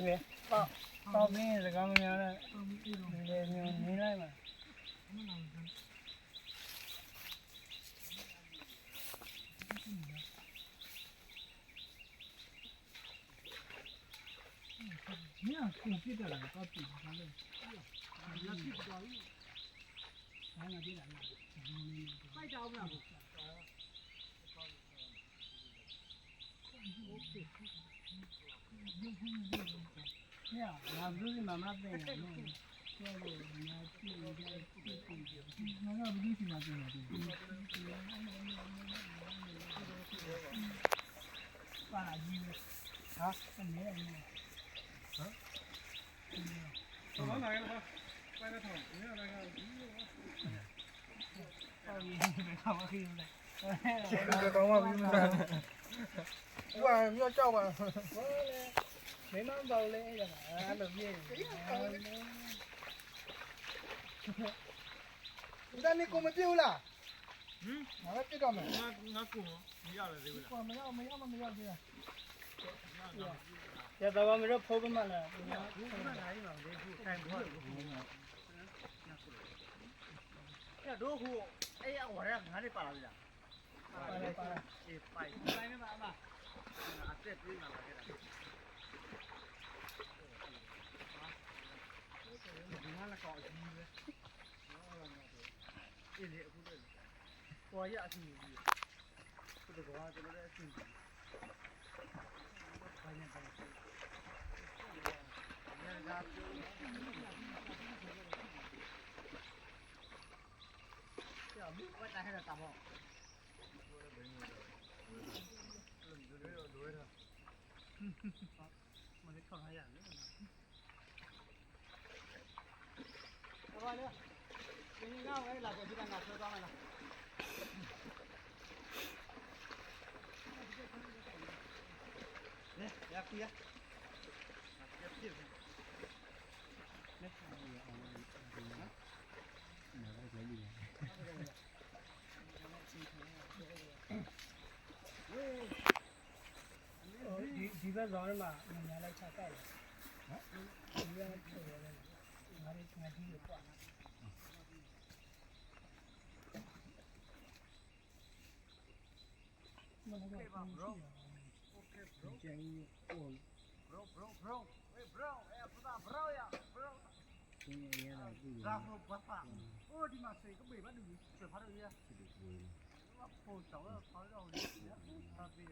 ပေါက်ပြီးတကောင်းများတော့ ဒီမျိုးနည်းလိုက်ပါ မင်းကခုန်ပစ်တတ်တာကောင်းပြီဘာလဲဘာလဲဘာလဲ 哇，要叫吧。没办法嘞，哎呀，俺都别。你在那给我们丢了？嗯？俺们知道没？俺俺给我们要了对不对？我们要，我们要么没要对吧？要不然我们这抛个嘛了。要多苦，哎呀，我这哪里扒拉的？ ဒီဘက်ဆောင်မှာ နညာလိုက်ချကြိုက်တယ်။ ဒီဘက်ဆိုတော့ ငါတို့ငါကြီးကိုကွာ Okay, bro. Okay, bro. Bro, bro, bro. Hey, bro. Hey, bro, bro, yeah, bro. Bro, bro, bro. Oh, ဒီမှာ ဆွဲကဘ့ၣ်ဘၣ်ဒုး ဆွဲဖးတော့ ရ ဘၣ်ဖိ စီၤဝဲ ဖးတော့ ရ ဖးဘ့ၣ် ဒီဒီဒီဒီ